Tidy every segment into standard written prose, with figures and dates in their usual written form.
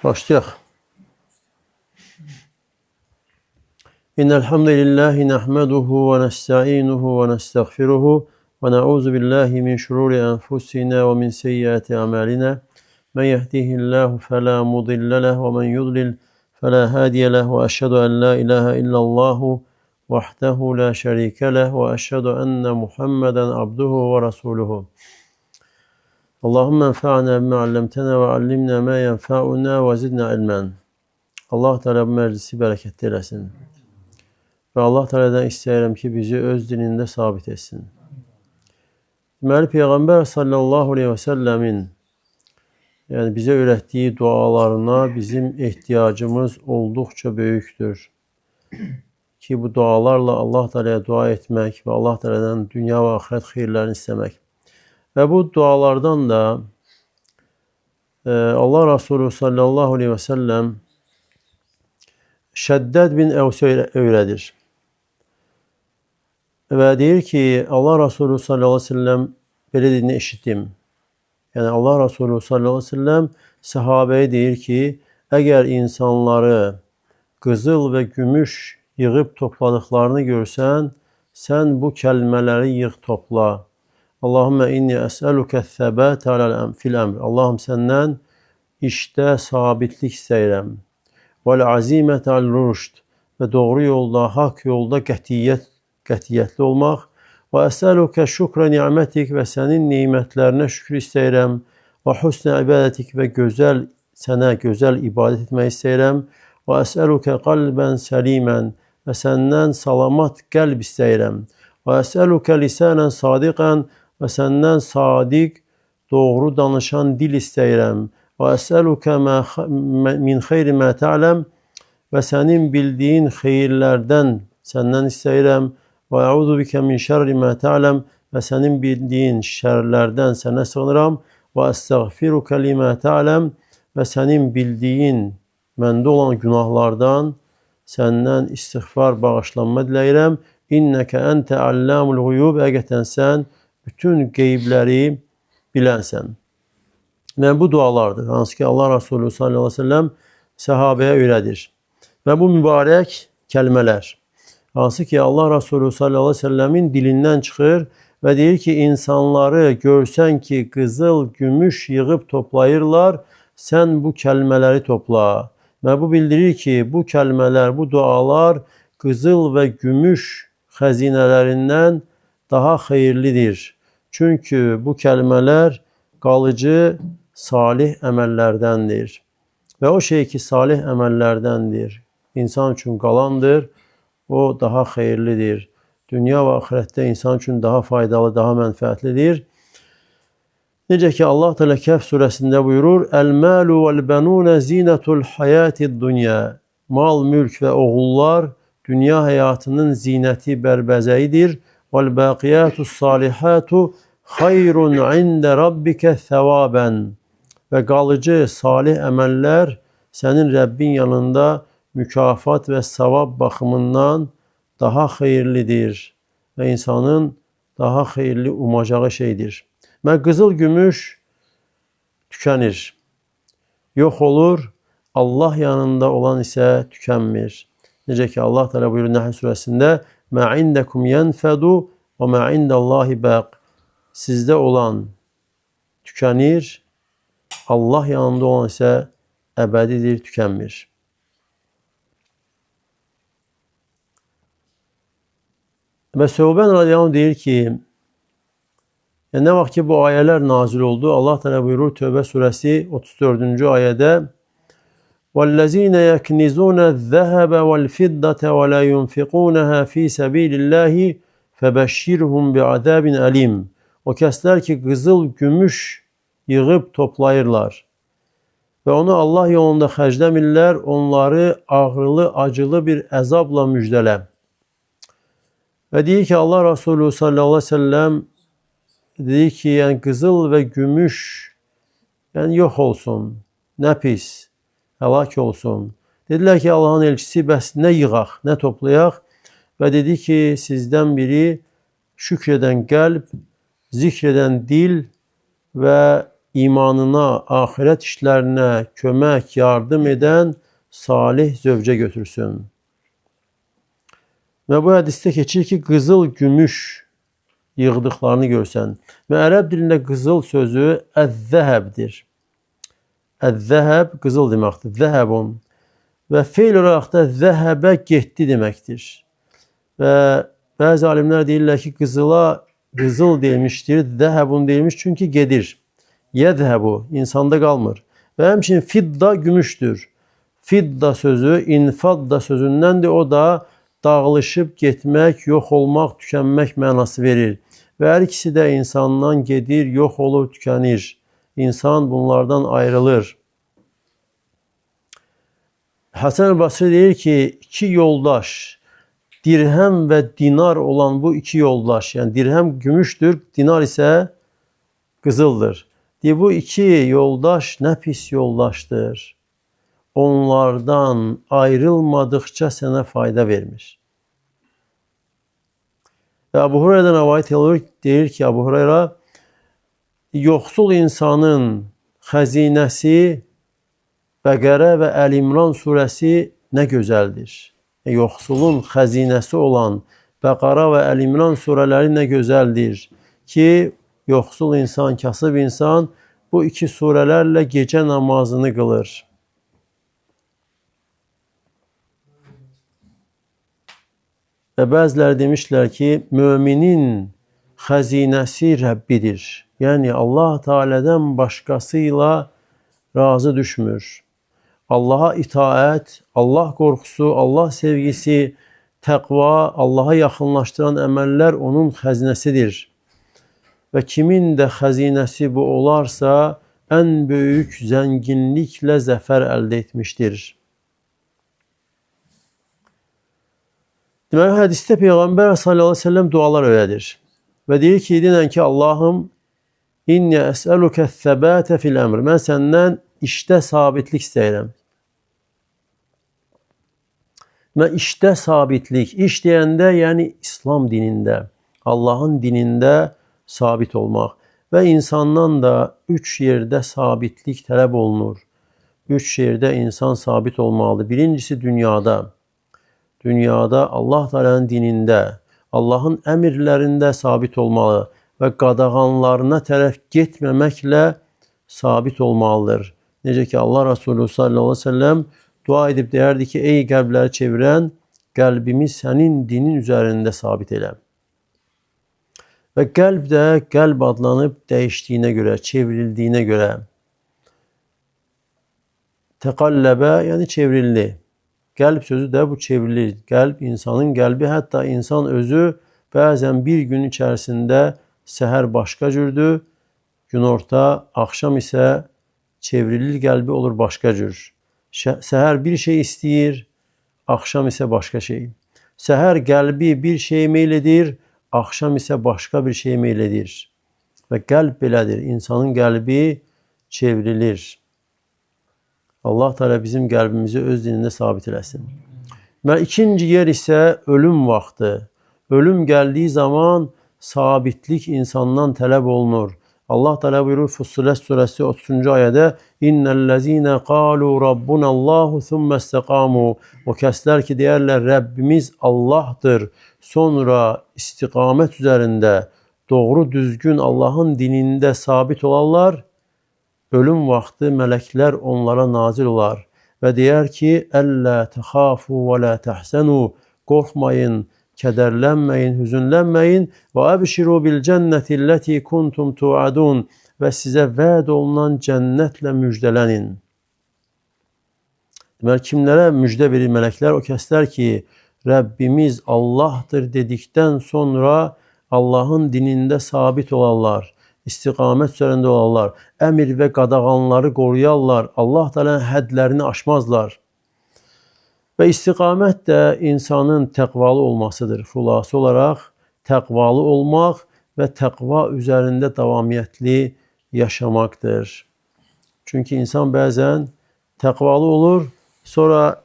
Başlayaq. İnnel hamdelellahi nahmeduhu ve nestainuhu ve nestağfiruhu ve nauzu billahi min şururi enfusina ve min seyyiati a'malina. Men yehdihillahu fela mudille leh ve men yudlil fela hadiye leh ve eşhedü en la ilahe illallah vahdehu la şerike leh ve eşhedü enne Muhammeden abduhu ve resuluhu. Allahümme enfa'na bima allamtena ve allimna ma yenfa'una ve zidna ilmen. Allah Teala bu məclisi bərəkətli eləsin. Və Allah Teala'dan istəyirəm ki, bizi öz dinində sabit etsin. Deməli, Peyğəmbər sallallahu aleyhi və səlləmin yəni bizə öyrətdiyi dualarına bizim ehtiyacımız olduqca böyükdür. Ki bu dualarla Allah Teala'ya dua etmək və Allah Teala'dan dünya və axirət xeyirlərini istəmək. Və bu dualardan da Allah Resulü sallallahu aleyhi və səlləm Şəddəd bin Əvsə öyrədir. Və deyir ki, Allah Resulü sallallahu aleyhi və səlləm belə dediyini eşitdim. Yəni Allah Resulü sallallahu aleyhi və səlləm səhabəyə deyir ki, əgər insanları qızıl və gümüş yığıb topladıqlarını görsən, sən bu kəlmələri yığ topla. Allahümme inni əsəlükə thəbətə fil əmr. Allahım səndən işdə sabitlik istəyirəm. Vəl azimətə əl rüşd və doğru yolda, haqq yolda qətiyyətli olmaq. Və əsəlükə şükrə ni'mətik və sənin nemətlərinə şükür istəyirəm. Və husnə ibadətik və gözəl sənə gözəl ibadət etmək istəyirəm. Və əsəlükə qalbən səlimən və səndən salamat qəlb istəyirəm. Və əsəlükə lisanən sadiqən və səndən sadiq, doğru danışan dil istəyirəm. Və əsəlükə min xeyri mə tə'ləm və sənin bildiyin xeyirlərdən səndən istəyirəm. Və əuzu bikə min şərri mə tə'ləm və sənin bildiyin şərlərdən sənə sığınıram. Və əstəğfiruka limə tə'ləm və sənin bildiyin məndə olan günahlardan səndən istiğfar, bağışlanma diləyirəm. İnnəkə əntə allamul ğuyub, həqiqətən sən bütün qeybləri bilənsən. Və bu dualardır, hansı ki Allah Resulü sallallahu aleyhi ve sellem səhabəyə öyrədir. Və bu mübarək kəlmələr, hansı ki Allah Resulü sallallahu aleyhi ve sellemin dilindən çıxır və deyir ki, insanları görsən ki, qızıl, gümüş yığıb toplayırlar, sən bu kəlmələri topla. Və bu bildirir ki, bu kəlmələr, bu dualar qızıl və gümüş xəzinələrindən daha xeyirlidir. Çünki bu kəlmələr qalıcı salih əməllərdəndir. Və o şey ki, salih əməllərdəndir, insan üçün qalandır, o daha xeyirlidir. Dünya və axirətdə insan üçün daha faydalı, daha mənfəətlidir. Necə ki, Allah Teala Kəhf surəsində buyurur, Əl-məlu vəl-bənunə zinətul həyatid dünya. Mal, mülk və oğullar dünya həyatının zinəti, bərbəzəyidir. Vəl-bəqiyyətus salihatu xayrun ində rabbikə thəvabən. Və qalıcı salih əməllər sənin Rəbbin yanında mükafat və savab baxımından daha xeyirlidir və insanın daha xeyirli umacağı şeydir. Və qızıl gümüş tükənir, yox olur, Allah yanında olan isə tükənmir. Necə ki Allah Teala buyurur Nəhl surəsində: "Mə indekum yenfedu və mə indallahi baq." Sizdə olan tükənir, Allah yanında olan isə əbədidir, tükənmir. Və Sövbən radiyallahu anh deyir ki, yəni nə vaxt ki bu ayələr nazil oldu, Allah Teala buyurur Tövbə surəsi 34-cü ayədə: وَالَّذِينَ يَكْنِزُونَ الذَّهَبَ وَالْفِضَّةَ وَلَا يُنْفِقُونَهَا فِي سَبِيلِ اللّٰهِ فَبَشِّرْهُمْ بِعَذَابٍ أَلِيمٍ. O kəslər ki, qızıl, gümüş yığıb toplayırlar və onu Allah yolunda xərcləmirlər, onları ağrılı, acılı bir əzabla müjdələ. Və deyir ki, Allah Resulü sallallahu aleyhi ve sellem deyir ki, yəni qızıl və gümüş yəni yox olsun, nə pis, həlak olsun. Dedilər ki, Allahın elçisi, bəs nə yığaq, nə toplayaq? Və dedi ki, sizdən biri şükr edən qəlb, zikr edən dil və imanına, axirət işlərinə kömək, yardım edən salih zövcə götürsün. Və bu hədisdə keçir ki, qızıl, gümüş yığdıqlarını görsən. Və ərəb dilində qızıl sözü əz-zəhəbdir. Əz-zəhəb qızıl deməkdir. Zəhəbun. Və feil olaraq da zəhəbə getdi deməkdir. Və bəzi alimlər deyirlər ki, qızıla qızıl deyilmişdir, zəhəbun deyilmiş çünki gedir. Yəzhəbu, insanda qalmır. Və həmçinin fidda gümüşdür. Fidda sözü infadda sözündəndir. O da dağılışıb getmək, yox olmaq, tükənmək mənası verir. Və hər ikisi də insandan gedir, yox olur, tükənir. İnsan bunlardan ayrılır. Həsən Basri deyir ki, iki yoldaş, dirhəm və dinar olan bu iki yoldaş, yəni dirhəm gümüşdür, dinar isə qızıldır. Deyir, bu iki yoldaş nə pis yoldaşdır. Onlardan ayrılmadıkça sənə fayda vermir. Və Əbu Hüreyrədən rəvayət olunur, deyir ki, Əbu Hüreyrə, yoxsul insanın xəzinəsi Bəqərə və Əl-İmran surəsi nə gözəldir. Yoxsulun xəzinəsi olan Bəqara və Əl-İmran surələri nə gözəldir ki, yoxsul insan, kasıb insan bu iki surələrlə gecə namazını qılır. Və bəziləri demişlər ki, müminin xəzinəsi Rəbbidir. Yəni Allah Teala'dan başqasıyla razı düşmür. Allaha itaət, Allah qorxusu, Allah sevgisi, təqva, Allaha yaxınlaşdıran əməllər onun xəzinəsidir. Və kimin də xəzinəsi bu olarsa, ən böyük zənginliklə zəfər əldə etmişdir. Deməli, hədisdə Peyğəmbər sallallahu əleyhi və səlləm dualar öyrədir. Və deyir ki, dinən ki, Allahım, inni əsəlukə səbətə fil əmr. Mən səndən işdə sabitlik istəyirəm. Mən işdə sabitlik, iş deyəndə, yəni İslam dinində, Allahın dinində sabit olmaq. Və insandan da üç yerdə sabitlik tələb olunur. Üç yerdə insan sabit olmalıdır. Birincisi dünyada. Dünyada Allah Teala'nın dinində, Allahın əmirlərində sabit olmalı və qadağanlarına tərəf getməməklə sabit olmalıdır. Necə ki Allah Resulü sallallahu əleyhi və səlləm dua edib deyərdi ki, ey qəlbləri çevirən, qəlbimi sənin dinin üzərində sabit elə. Və qəlb də qəlb adlanıb dəyişdiyinə görə, çevrildiyinə görə. Təqalləbə, yəni çevrildi. Qəlb sözü də bu çevrilir. Qəlb, insanın qəlbi, hətta insan özü bəzən bir gün içərisində səhər başqa cürdür, günorta, axşam isə çevrilir qəlbi olur başqa cür. Səhər bir şey istəyir, axşam isə başqa şey. Səhər qəlbi bir şey meyl edir, axşam isə başqa bir şey meyl edir. Və qəlb belədir. İnsanın qəlbi çevrilir. Allah Teala bizim qəlbimizi öz dinində sabit eləsin. Və ikinci yer isə ölüm vaxtı. Ölüm gəldiyi zaman sabitlik insandan tələb olunur. Allah Teala buyurur Fussilet surəsi 30-cu ayədə: "İnnellezîne qâlû rabbunallahu thumma istaqâmû." O kəslər ki deyərlər Rəbbimiz Allahdır, sonra istiqamət üzərində doğru düzgün Allahın dinində sabit olarlar. Ölüm vaxtı mələklər onlara nazil olar və deyər ki: "Əllə təxafu və la təhsənu." Qorxmayın, kədərlənməyin, hüzünlənməyin. Və əbşiru bil cənnəti ləti kuntum tuadun. Və sizə vəd olunan cənnətlə müjdələnin. Deməli, kimlərə müjdə verir mələklər? O kəslər ki, Rəbbimiz Allahdır dedikdən sonra Allahın dinində sabit olarlar, istiqamət üzərində olarlar, əmr və qadağanları qoruyarlar, Allah Teala'nın hədlərini aşmazlar. Və istiqamət də insanın təqvalı olmasıdır. Xülasə olaraq təqvalı olmaq və təqva üzərində davamiyyətli yaşamaqdır. Çünki insan bəzən təqvalı olur, sonra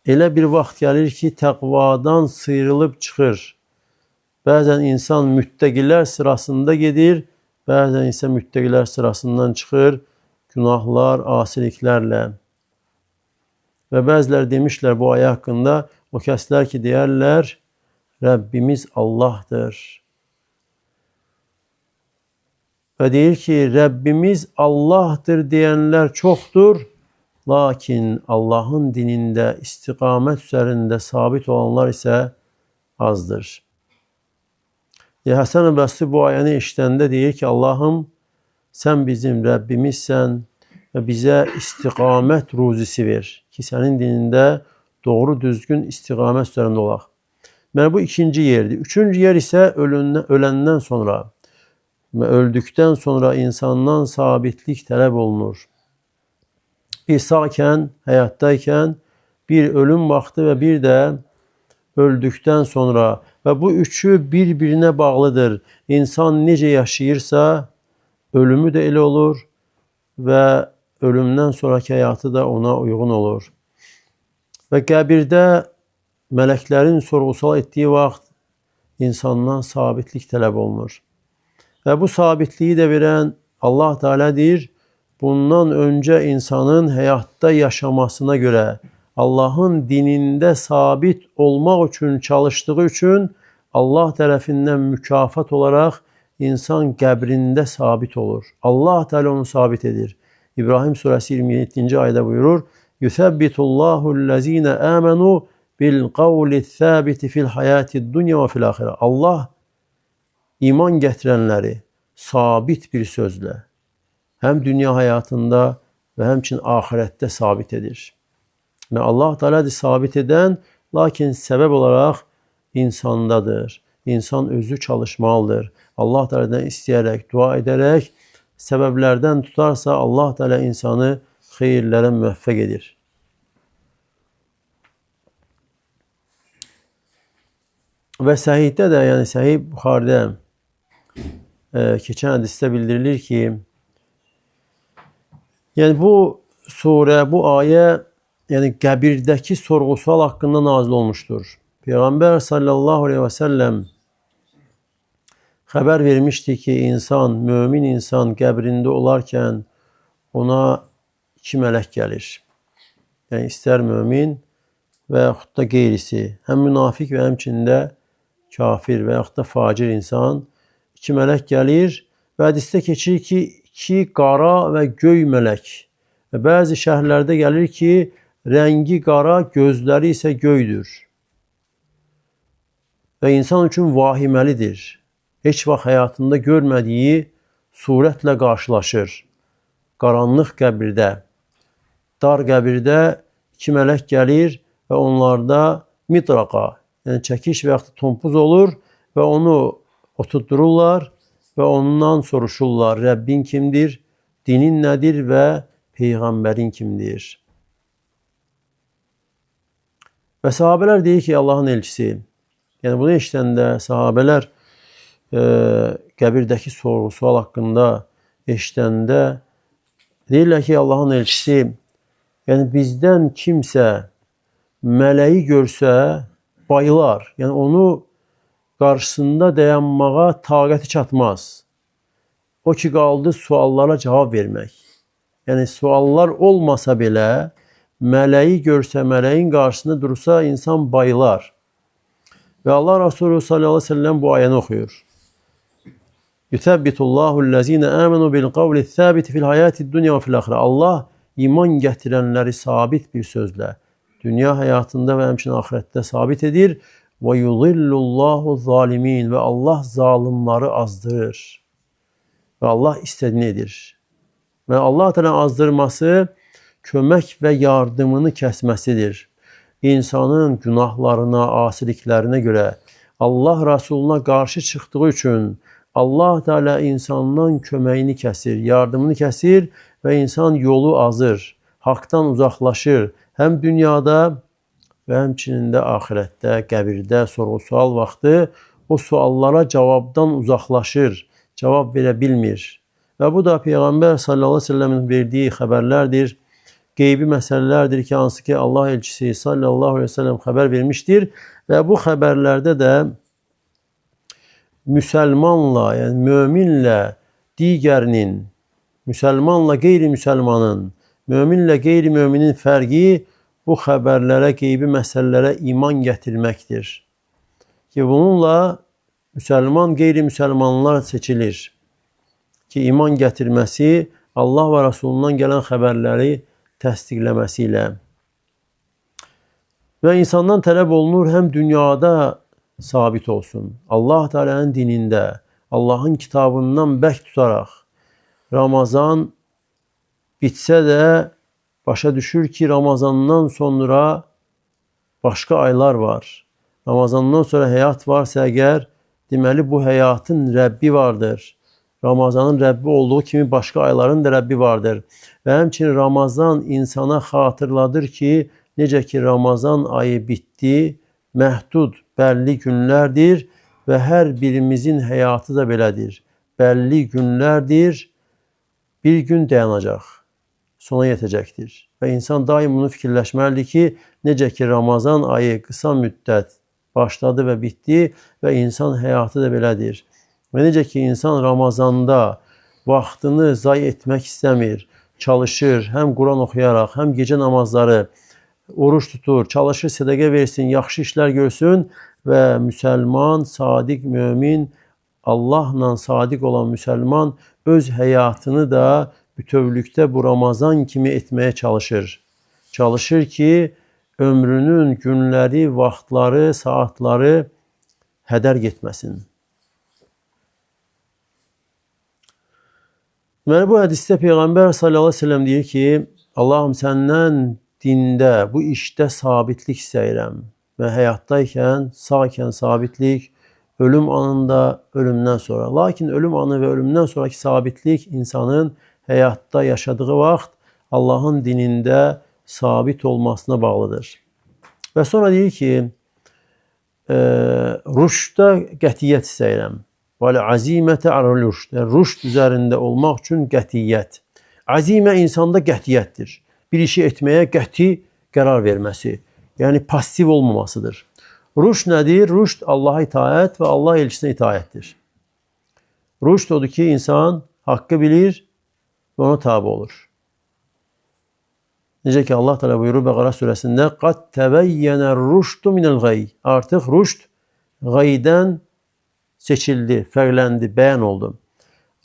elə bir vaxt gəlir ki, təqvadan sıyrılıb çıxır. Bəzən insan müttəqilər sırasında gedir, Bəzən isə müttəqilər sırasından çıxır günahlar, asiliklərlə. Və bəziləri demişlər bu ayə haqqında, o kəslər ki, deyərlər, Rəbbimiz Allahdır. Və deyir ki, Rəbbimiz Allahdır deyənlər çoxdur, lakin Allahın dinində istiqamət üzərində sabit olanlar isə azdır. Həsən Bəsri bu ayəni eşidəndə deyir ki, Allahım, sən bizim Rəbbimizsən və bizə istiqamət ruzisi ver ki, sənin dinində doğru düzgün istiqamət üzərində olaq. Mənə bu ikinci yerdir. Üçüncü yer isə öləndən sonra, öldükdən sonra insandan sabitlik tələb olunur. Bir sağkən, həyatdaykən, bir ölüm vaxtı və bir də öldükdən sonra və bu üçü bir-birinə bağlıdır. İnsan necə yaşayırsa, ölümü də elə olur və ölümdən sonraki həyatı da ona uyğun olur. Və qəbirdə mələklərin sorğu-sual etdiyi vaxt insandan sabitlik tələb olunur. Və bu sabitliyi də verən Allah Teala deyir, bundan öncə insanın həyatda yaşamasına görə Allahın dinində sabit olmaq üçün çalışdığı üçün Allah tərəfindən mükafat olaraq insan qəbrində sabit olur. Allah Teala onu sabit edir. İbrahim surəsi 27-ci ayədə buyurur: "Yusəbbitullahu ellezine amenu bil qavli sabiti fil hayati dunya ve fil ahire." Allah iman gətirənləri sabit bir sözlə həm dünya həyatında və həmçinin axirətdə sabit edir. Və Allah Teala sabit edən, lakin səbəb olaraq insandadır. İnsan özü çalışmalıdır. Allah Teala'dan istəyərək, dua edərək səbəblərdən tutarsa Allah Teala insanı xeyirlərə müvəffəq edir. Və səhihdə də, yəni Səhih Buxaridə keçən hədisdə bildirilir ki, yəni bu surə, bu ayə, yəni qəbirdəki sorğu-sual haqqında nazil olmuşdur. Peyğəmbər sallallahu aleyhi və səlləm xəbər vermişdi ki, insan, mömin insan qəbrində olarkən ona iki mələk gəlir. Yəni istər mömin və yaxud da qeyrisi, həm münafiq və həmçinin də kafir və yaxud da facir insan, iki mələk gəlir və hədisdə keçir ki, iki qara və göy mələk. Və bəzi şərhlərdə gəlir ki, rəngi qara, gözləri isə göydür. Və insan üçün vahiməlidir. Heç vaxt həyatında görmədiyi surətlə qarşılaşır. Qaranlıq qəbirdə, dar qəbirdə iki mələk gəlir və onlarda mitraqa, yəni çəkiş və yaxud da tompuz olur və onu oturtdururlar və ondan soruşurlar, Rəbbin kimdir, dinin nədir və Peyğəmbərin kimdir? Və sahabələr deyir ki, Allahın elçisi, yəni bunu eşidəndə sahabələr qəbirdəki sorğu-sual haqqında eşidəndə deyirlər ki, Allahın elçisi, yəni bizdən kimsə mələyi görsə bayılar, yəni onu qarşısında dayanmağa taqəti çatmaz. O ki qaldı suallara cavab vermək. Yəni suallar olmasa belə mələyi görsə, mələyin qarşısında dursa insan bayılar. Və Allah Resulü sallallahu aleyhi ve sellem bu ayəni oxuyur. Yusəbbitullahu ellezine amenu bil qavli sabiti fil hayati dunya ve fil ahire. Allah iman gətirənləri sabit bir sözlə dünya həyatında və həmçinin axirətdə sabit edir. Və yudillullahu zalimin, və Allah zalimları azdırır. Və Allah istədiyini edir. Və Allah Teala azdırması kömək və yardımını kəsməsidir. İnsanın günahlarına, asiliklərinə görə Allah Rasuluna qarşı çıxdığı üçün Allah Teala insandan köməyini kəsir, yardımını kəsir və insan yolu azır, haqdan uzaqlaşır. Həm dünyada və həmçinin də axirətdə, qəbirdə sorğu-sual vaxtı o suallara cavabdan uzaqlaşır, cavab verə bilmir. Və bu da Peyğəmbər sallallahu aleyhi ve sellemin verdiyi xəbərlərdir, qeybi məsələlərdir ki, hansı ki Allah elçisi sallallahu aleyhi ve sellem xəbər vermişdir və bu xəbərlərdə də müsəlmanla, yəni möminlə digərinin, müsəlmanla qeyri-müsəlmanın, möminlə qeyri-möminin fərqi bu xəbərlərə, qeybi məsələlərə iman gətirməkdir. Ki, bununla müsəlman, qeyri-müsəlmanlar seçilir. Ki, iman gətirməsi Allah və Rasulundan gələn xəbərləri təsdiqləməsi ilə. Və insandan tələb olunur həm dünyada sabit olsun. Allah Teala'nın dinində, Allahın kitabından bərk tutaraq Ramazan bitsə də başa düşür ki, Ramazandan sonra başqa aylar var. Ramazandan sonra həyat varsa əgər, deməli bu həyatın Rəbbi vardır. Ramazanın Rəbbi olduğu kimi başqa ayların da Rəbbi vardır. Və həmçinin Ramazan insana xatırladır ki, necə ki Ramazan ayı bitdi, məhdud, bəlli günlərdir və hər birimizin həyatı da belədir. Bəlli günlərdir, bir gün dayanacaq, sona yetəcəkdir. Və insan daim bunu fikirləşməlidir ki, necə ki Ramazan ayı qısa müddət başladı və bitdi və insan həyatı da belədir. Və necə ki insan Ramazanda vaxtını zayi etmək istəmir, çalışır, həm Quran oxuyaraq, həm gecə namazları, oruç tutur, çalışır, sədəqə versin, yaxşı işlər görsün və müsəlman, sadiq mömin, Allahla sadiq olan müsəlman öz həyatını da bütövlükdə bu Ramazan kimi etməyə çalışır. Çalışır ki, ömrünün günləri, vaxtları, saatları hədər getməsin. Deməli, bu hədisdə Peyğəmbər sallallahu əleyhi və səlləm deyir ki, Allahım səndən dində, bu işdə sabitlik istəyirəm və həyatdaykən, sağkən sabitlik, ölüm anında, ölümdən sonra. Lakin ölüm anı və ölümdən sonraki sabitlik insanın həyatda yaşadığı vaxt Allahın dinində sabit olmasına bağlıdır. Və sonra deyir ki, rüşddə qətiyyət istəyirəm. Vəl-əzimətə aləl-rüşd. Yəni, rüşd üzərində olmaq üçün qətiyyət. Əzimə insanda qətiyyətdir. Bir işi etməyə qəti qərar verməsi, yəni pasiv olmamasıdır. Rüşd nədir? Rüşd Allaha itaət və Allah elçisinə itaətdir. Rüşd odur ki, insan haqqı bilir və ona tabi olur. Necə ki Allah Teala buyurur Bəqara surəsində: "Qad təbəyyənər rüşdu minəl gay." Artıq rüşd gaydən seçildi, fərqləndi, bəyan oldu.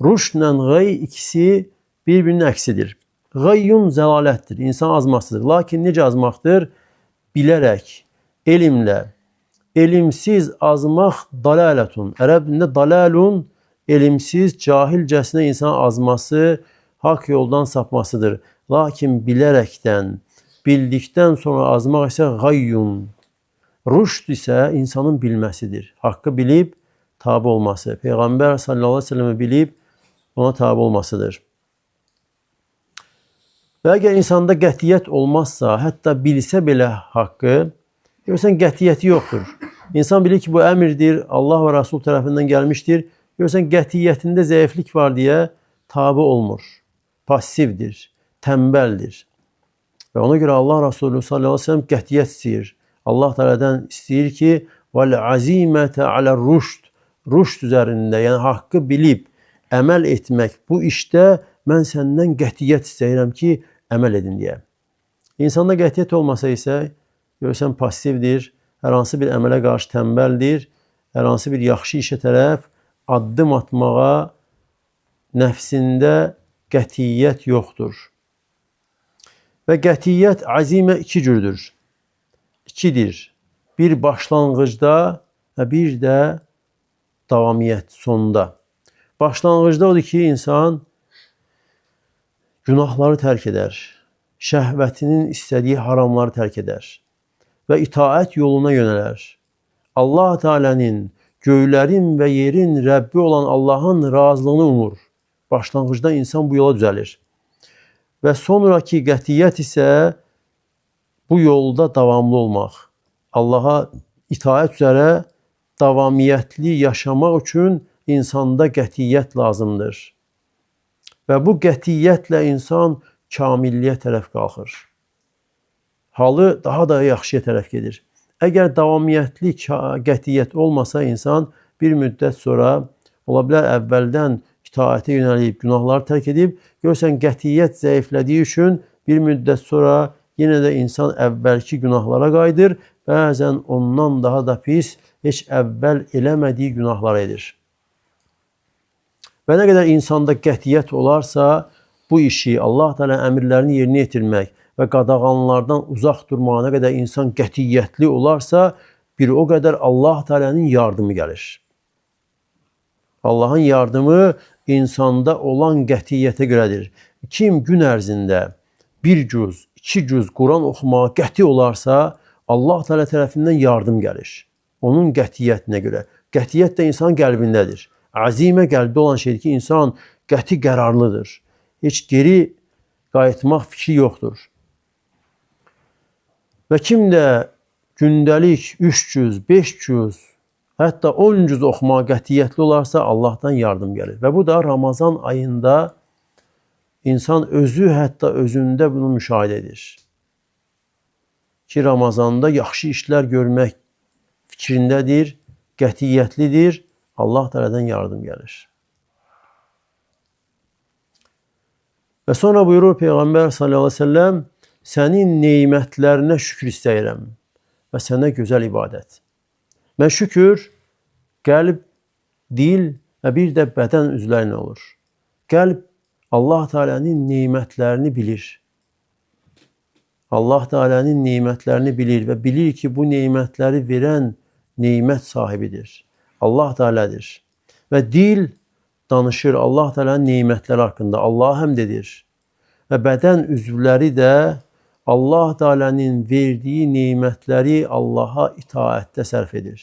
Rüşdlə gay ikisi bir-birinin əksidir. Gayyun zəlalətdir, insan azmasıdır. Lakin necə azmaqdır? Bilərək, elmlə. Elmsiz azmaq dalalətun. Ərəb dilində dalalun elmsiz, cahilcəsinə insan azması, haqq yoldan sapmasıdır. Lakin bilərəkdən, bildikdən sonra azmaq isə gayyun. Rüşd isə insanın bilməsidir. Haqqı bilib tabi olması. Peyğəmbər sallallahu əleyhi və səlləmi bilib ona tabi olmasıdır. Və əgər insanda qətiyyət olmazsa, hətta bilsə belə haqqı, görürsən qətiyyəti yoxdur. İnsan bilir ki, bu əmirdir, Allah və Rasul tərəfindən gəlmişdir. Görürsən qətiyyətində zəiflik var deyə tabi olmur. Passivdir, tənbəldir. Və ona görə Allah Resulü sallallahu əleyhi və səlləm qətiyyət istəyir. Allah Teala'dan istəyir ki, vəl-əzimətə alə'r-rüşd. Rüşd üzərində, yəni haqqı bilib əməl etmək, bu işdə mən səndən qətiyyət istəyirəm ki, əməl edin deyə. İnsanda qətiyyət olmasa isə, görürsən passivdir, hər hansı bir əmələ qarşı tənbəldir, hər hansı bir yaxşı işə tərəf addım atmağa nəfsində qətiyyət yoxdur. Və qətiyyət əzimə iki cürdür. İkidir. Bir başlanğıcda və bir də davamiyyət sonunda. Başlanğıcda odur ki, insan günahları tərk edər, şəhvətinin istədiyi haramları tərk edər və itaət yoluna yönələr. Allah Teala'nın, göylərin və yerin Rəbbi olan Allahın razılığını umur. Başlanğıcda insan bu yola düzəlir. Və sonraki qətiyyət isə bu yolda davamlı olmaq. Allaha itaət üzərə davamiyyətli yaşamaq üçün insanda qətiyyət lazımdır. Və bu qətiyyətlə insan kamilliyə tərəf qalxır. Halı daha da yaxşıya tərəf gedir. Əgər davamiyyətli qətiyyət olmasa insan bir müddət sonra ola bilər əvvəldən itaətə yönəlib, günahları tərk edib, görsən qətiyyət zəiflədiyi üçün bir müddət sonra yenə də insan əvvəlki günahlara qayıdır, bəzən ondan daha da pis, heç əvvəl eləmədiyi günahlar edir. Və nə qədər insanda qətiyyət olarsa, bu işi Allah Teala əmrlərini yerinə yetirmək və qadağanlardan uzaq durmağa nə qədər insan qətiyyətli olarsa, bir o qədər Allah Teala'nın yardımı gəlir. Allahın yardımı insanda olan qətiyyətə görədir. Kim gün ərzində bir cüz, iki cüz Quran oxumağa qəti olarsa, Allah Teala tərəfindən yardım gəlir. Onun qətiyyətinə görə. Qətiyyət də insanın qəlbindədir. Əzimə qəlbdə olan şeydir ki, insan qəti qərarlıdır. Heç geri qayıtmaq fikri yoxdur. Və kim də gündəlik 300, 500, hətta 10 cüz oxumağa qətiyyətli olarsa, Allahdan yardım gəlir. Və bu da Ramazan ayında insan özü, hətta özündə bunu müşahidə edir. Ki, Ramazanda yaxşı işlər görmək fikrindədir, qətiyyətlidir, Allah Teala'dan yardım gəlir. Və sonra buyurur Peyğəmbər sallallahu əleyhi və səlləm, sənin nemətlərinə şükür istəyirəm və sənə gözəl ibadət. Və şükür qəlb, dil və bir də bədən üzvlərinə olur. Qəlb Allah Teala'nın nemətlərini bilir. Allah Teala'nın nemətlərini bilir və bilir ki, bu nemətləri verən nemət sahibidir. Allah Teala'dır. Və dil danışır Allah Teala'nın nemətləri haqqında. Allaha həmd edir. Və bədən üzvləri də Allah Teala'nın verdiyi nemətləri Allaha itaətdə sərf edir.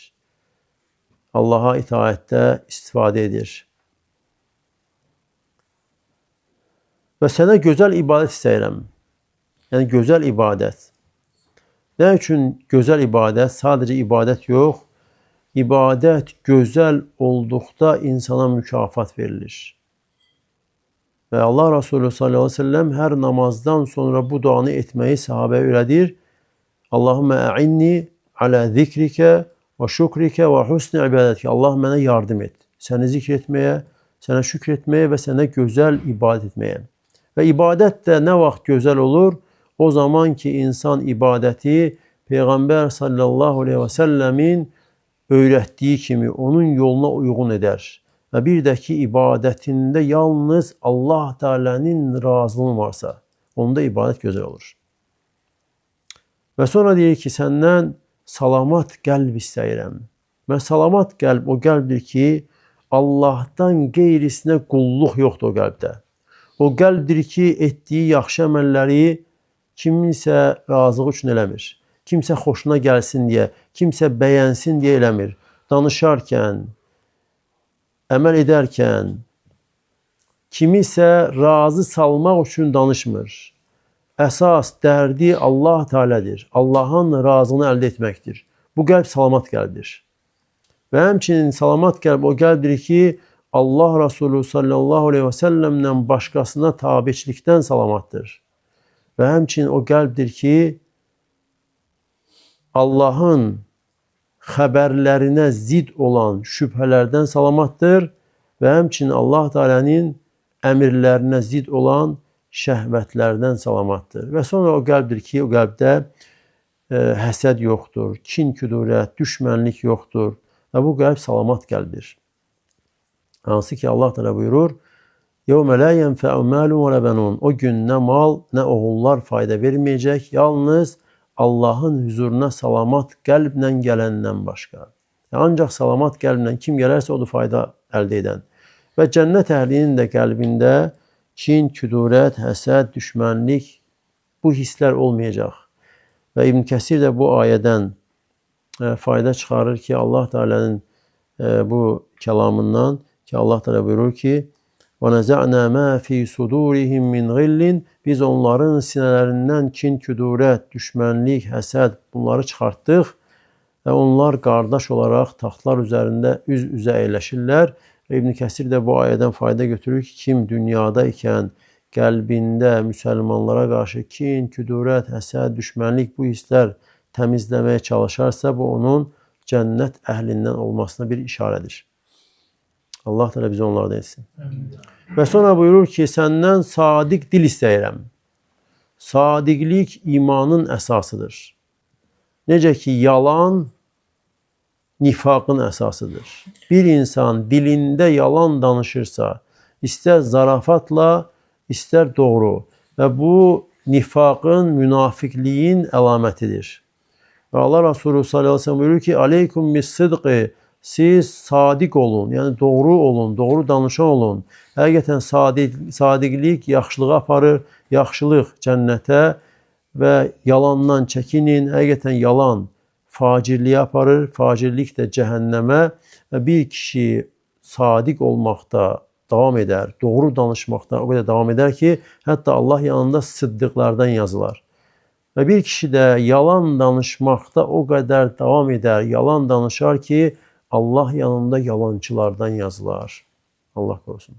Allaha itaətdə istifadə edir. Və sənə gözəl ibadət istəyirəm. Yəni gözəl ibadət. Nə üçün gözəl ibadət? Sadəcə ibadət yox. İbadət gözəl olduqda insana mükafat verilir. Və Allah Resulü sallallahu əleyhi və səlləm hər namazdan sonra bu duanı etməyi sahabəyə öyrədir. Allahümme a'inni alə zikrikə və şükrikə və husni ibadətikə. Allah mənə yardım et. Səni zikr etməyə, sənə şükr etməyə və sənə gözəl ibadət etməyə. Və ibadət də nə vaxt gözəl olur? O zaman ki, insan ibadəti Peyğəmbər sallallahu əleyhi və səlləmin öyrətdiyi kimi onun yoluna uyğun edər. Və bir də ki, ibadətində yalnız Allah Teala'nın razılığı varsa, onda ibadət gözəl olur. Və sonra deyir ki, səndən salamat qəlb istəyirəm. Və salamat qəlb o qəlbdir ki, Allahdan qeyrisinə qulluq yoxdur o qəlbdə. O qəlbdir ki, etdiyi yaxşı əməlləri kiminsə razılığı üçün eləmir. Kimsə xoşuna gəlsin deyə, kimsə bəyənsin deyə eləmir. Danışarkən, əməl edərkən, kimisə razı salmaq üçün danışmır. Əsas dərdi Allah Teala'dır. Allahın razılığını əldə etməkdir. Bu qəlb salamat qəlbdir. Və həmçinin salamat qəlb o qəlbdir ki, Allah Resulü sallallahu əleyhi və səlləmdən başqasına tabeçilikdən salamatdır. Və həmçinin o qəlbdir ki, Allahın xəbərlərinə zid olan şübhələrdən salamatdır və həmçinin Allah Teala'nın əmrlərinə zid olan şəhvətlərdən salamatdır. Və sonra o qəlbdir ki, o qəlbdə həsəd yoxdur, kin, küdurət, düşmənlik yoxdur və bu qəlb salamat qəlbdir. Hansı ki Allah Teala buyurur: "Yevme la yenfe'u malun ve la benun." O gün nə mal, nə oğullar fayda verməyəcək, yalnız Allahın huzuruna salamat qəlblə gələndən başqa. Yəni, ancaq salamat qəlblə kim gələrsə, odur fayda əldə edən. Və cənnət əhlinin də qəlbində kin, küdurət, həsəd, düşmənlik bu hisslər olmayacaq. Və İbn Kəsir də bu ayədən fayda çıxarır ki, Allah Teala'nın bu kəlamından ki, Allah Teala buyurur ki: "Və nəza'na ma fi sudurihim min gillin." Biz onların sinələrindən kin, küdurət, düşmənlik, həsəd bunları çıxartdıq və onlar qardaş olaraq taxtlar üzərində üz-üzə əyləşirlər. Və İbn Kəsir də bu ayədən fayda götürür ki, kim dünyada ikən qəlbində müsəlmanlara qarşı kin, küdurət, həsəd, düşmənlik bu hisslər təmizləməyə çalışarsa, bu onun cənnət əhlindən olmasına bir işarədir. Allah Teala bizi onlardan etsin. Və sonra buyurur ki, səndən sadiq dil istəyirəm. Sadiqlik imanın əsasıdır. Necə ki, yalan nifaqın əsasıdır. Bir insan dilində yalan danışırsa, istər zarafatla, istər doğru və bu nifaqın, münafiqliyin əlamətidir. Və Allah Resulü sallallahu aleyhi ve sellem buyurur ki, aleykum bis-sıdqi, siz sadiq olun, yəni doğru olun, doğru danışan olun. Həqiqətən sadiqlik yaxşılığa aparır, yaxşılıq cənnətə və yalandan çəkinin. Həqiqətən yalan facirliyə aparır, facirlik də cəhənnəmə və bir kişi sadiq olmaqda davam edər, doğru danışmaqda o qədər davam edər ki, hətta Allah yanında sıddıqlardan yazılar. Və bir kişi də yalan danışmaqda o qədər davam edər, yalan danışar ki, Allah yanında yalançılardan yazılar. Allah korusun.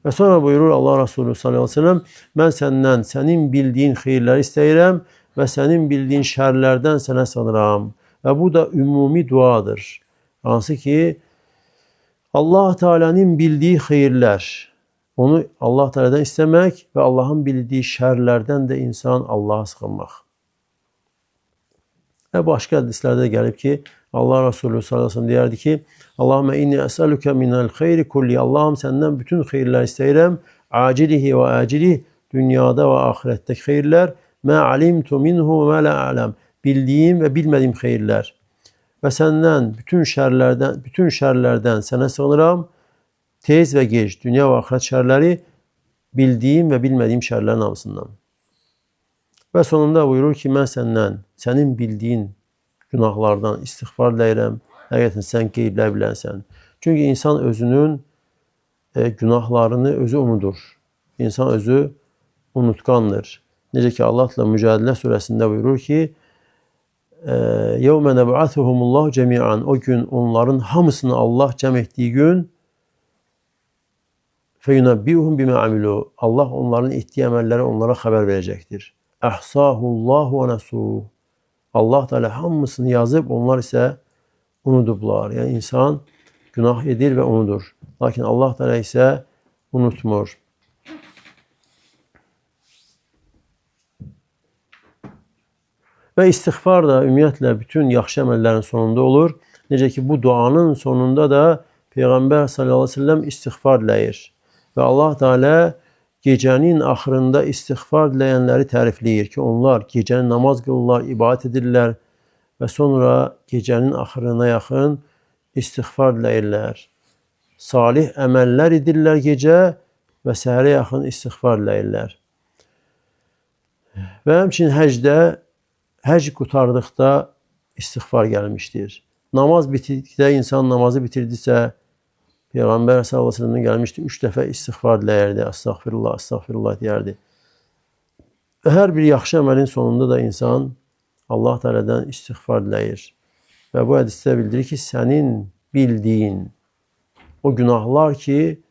Və sonra buyurur Allah Resulü sallallahu aleyhi ve sellem, mən səndən sənin bildiyin xeyirləri istəyirəm və sənin bildiyin şərlərdən sənə sığınıram. Və bu da ümumi duadır. Hansı ki, Allah Teala'nın bildiyi xeyirlər, onu Allah Teala'dan istəmək və Allahın bildiyi şərlərdən də insan Allaha sığınmaq. Və başqa hədislərdə də gəlib ki, Allah Resulü sallallahu aleyhi ve sellem deyərdi ki, Allahümme inni əsəlükə minəl xeyri kulli. Allahım səndən bütün xeyirlər istəyirəm. Acilihi və acilih, dünyada və axirətdəki xeyirlər. Mə alimtu minhu və mə lə ələm. Bildiyim və bilmədiyim xeyirlər. Və səndən bütün şərlərdən sənə sığınıram. Tez və gec, dünya və axirət şərləri, bildiyim və bilmədiyim şərlərin hamısından. Və sonunda buyurur ki, mən səndən, sənin bildiyin günahlardan istiğfar diləyirəm. Həqiqətən sən qeyblər bilənsən. Çünki insan özünün günahlarını özü unudur. İnsan özü unutqandır. Necə ki, Allah Teala Mücadilə surəsində buyurur ki, يَوْمَ نَبْعَثُهُمُ اللّٰهُ جَمِيعًا. O gün onların hamısını Allah cəm etdiyi gün فَيُنَبِّئُهُمْ بِمَا عَمِلُوا. Allah onların etdiyi əməlləri onlara xəbər verəcəkdir. أَحْصَاهُ اللّٰهُ وَنَسُوهُ. Allah Teala hamısını yazıb, onlar isə unudublar. Yəni insan günah edir və unudur. Lakin Allah Teala isə unutmur. Və istiğfar da ümumiyyətlə bütün yaxşı əməllərin sonunda olur. Necə ki, bu duanın sonunda da Peyğəmbər sallallahu aleyhi ve sellem istiğfar diləyir. Və Allah Teala gecənin axırında istiğfar diləyənləri tərifləyir ki, onlar gecəni namaz qılırlar, ibadət edirlər və sonra gecənin axırına yaxın istiğfar diləyirlər. Salih əməllər edirlər gecə və səhərə yaxın istiğfar diləyirlər. Və həmçinin həcdə, həc qurtardıqda istiğfar gəlmişdir. Namaz bitirdikdə, insan namazı bitirdisə, Peyğəmbər sallallahu aleyhi ve sellem'den gəlmişdi, 3 dəfə istiğfar diləyərdi, əstəğfirullah, əstəğfirullah deyərdi. Və hər bir yaxşı əməlin sonunda da insan Allah Teala'dan istiğfar diləyir. Və bu hədisdə bildirir ki, sənin bildiyin o günahlar ki,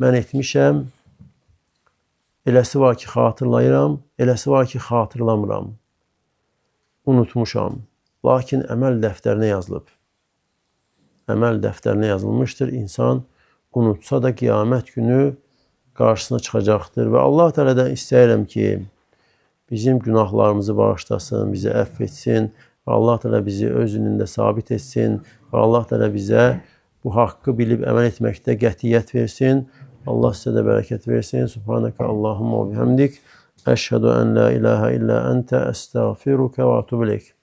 mən etmişəm, eləsi var ki, xatırlayıram, eləsi var ki, xatırlamıram, unutmuşam. Lakin əməl dəftərinə yazılıb. Əməl dəftərinə yazılmışdır. İnsan unutsa da qiyamət günü qarşısına çıxacaqdır. Və Allah Teala'dan istəyirəm ki, bizim günahlarımızı bağışlasın, bizi əfv etsin və Allah Teala bizi öz dinində sabit etsin və Allah Teala bizə bu haqqı bilib əməl etməkdə qətiyyət versin. Allah sizə də bərəkət versin. Subhanəkə Allahumma və bihamdik. Əşhədu ən la ilahə illə əntə əstəğfiruka və atubu ileyk.